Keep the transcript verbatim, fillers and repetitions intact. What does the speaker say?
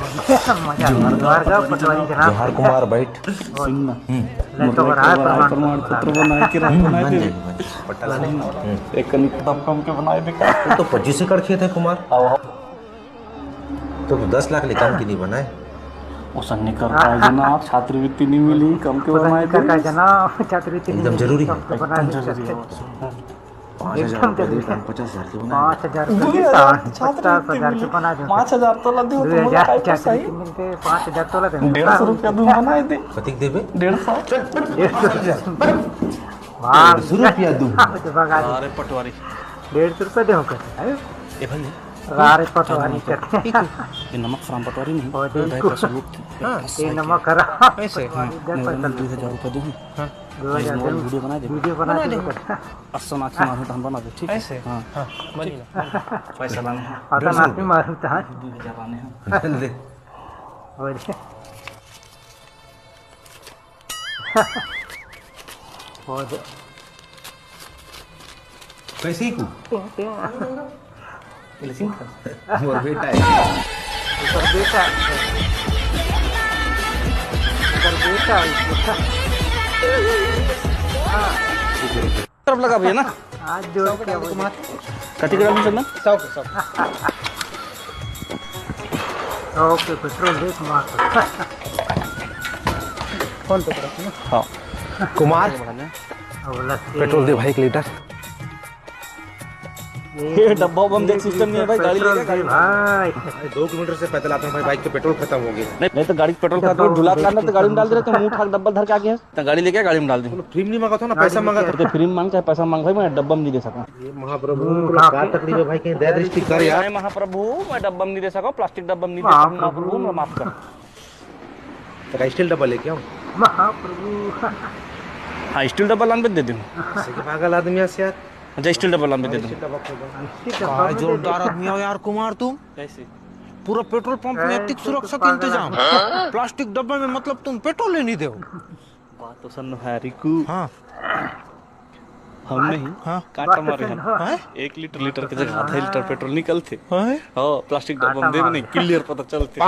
मजा आ गया। जोहार गा पटवारी जनाब। जोहार कुमार, बैठ। सुन ना, हम्म। नहीं तो मोर बड़ा है, प्रमाण प्रमाण पत्र। पत्र बनाए के रख, हम्म, बनाए बन दे। जाएगी, बन जाएगी। पट्टा ला दे। हम्म। एक कनिक दम कम के बनाए दे का। तू तो पच्चीस एकड़ खेत है कुमार। आओ, आओ। तो दस लाख ले कम के नहीं बनाए। ओसन नहीं कर पाए जना, छात्रवृत्ति नहीं मिली, कम के ओसन बनाए नहीं कर दे। पाए जना, छात्रवृत्ति नहीं एकदम मिली, जरूरी कम है। के बनाए एकदम दे जरूरी सकते। है। पाँच हजार एकदम रुपया दे, जरूरी। पचास हजार के बना दे। पाँच हजार रुपया दे, पचास हजार के बना दे। पाँच हजार तो ला दे, दो हजार, चार सौ मिलते, पाँच हजार तो ला दे। डेढ़ सौ रुपया दूँ, बना दे। कतिक देबे? डेढ़ सौ। डेढ़ सौ रुपया। वाह। डेढ़ सौ रुपया दूँ। हाँ, तो भगा दे। अरे पटवारी। डेढ़ सौ रुपया दे होकर, है? ए भाई, अरे पटवारी करते। ठीक है। ये नमक हराम पटवारी नहीं। और भाई, देखो। पैसा लूट। हाँ। ये नमक हराम। पैसे? हाँ, पटवारी, देख मैं पैसा दो हजार रुपया दूँ। हाँ। दो हजार मैं दो। वीडियो बना दे। वीडियो बना बना दे। दे। असन आँखी मारू तहन बना दे, ठीक है? ऐसे? हाँ। हाँ, बनी ना। पैसा लाने हैं। असन आँखी मारू तहन। दो हजार लाने हैं। चल दे। हो जाए। हो जाए। कैसे ही कू? मोर बेटा है। ओकर बेटा है। ओकर बेटा है। तरफ लगा भैया ना। आज जोड़ के बोले। कति ग्राम है सर ना? सौ के, सौ। सौ के पेट्रोल देख मार। फोन पे करो ना। हाँ। कुमार, अब लग के पेट्रोल दे भाई एक लीटर। ये डब्बा उब्बा में देख, सिस्टम नहीं है भाई, गाड़ी पेट्रोल लेके दे गाड़ी भाई। भाई, दो किलोमीटर से पैदल आते हैं भाई, बाइक के पेट्रोल खत्म हो गया। नहीं, नहीं तो गाड़ी पेट्रोल खत्म, ढुला के लाना तो गाड़ी में डाल दे रहे, तो मुंह उठा के डब्बा धर के आ गए हैं। तो गाड़ी लेके गाड़ी में डाल दी। फ्री में नहीं मांगा था ना, पैसा मांगा था। तो फ्री में मांग चाहे पैसा मांग भाई, मैं डब्बा में नहीं दे सका। ये महाप्रभु, हम्म, का तकलीफ है भाई, कहीं दया दृष्टि कर यार। मैं महाप्रभु, मैं डब्बा में नहीं दे सका, प्लास्टिक डब्बा में नहीं दे सका, महाप्रभु, मैं माफ कर। तो का स्टील डब्बा लेके आऊं? महाप्रभु। हाँ, स्टील डब्बा लान पे दे दूं। सही पागल आदमी है यार। अच्छा, स्टील डब्बा लान पे दे दूं। स्टील डब्बा खोल दो। स्टील डब्बा में दे दे। जोरदार आदमी हो यार कुमार तुम। कैसे? पूरा पेट्रोल पंप में अतिक सुरक्षा के इंतजाम। प्लास्टिक डब्बे में मतलब तुम पेट्रोल ही नहीं दो। बात तो सन्नो है रिकू। हाँ। हम नहीं, हाँ। काटा मारे हम। हैं? एक लीटर, लीटर के जगह आधा लीटर पेट्रोल निकलते। हैं? हाँ, प्लास्टिक डब्बा में देवे नहीं, क्लियर पता चलते।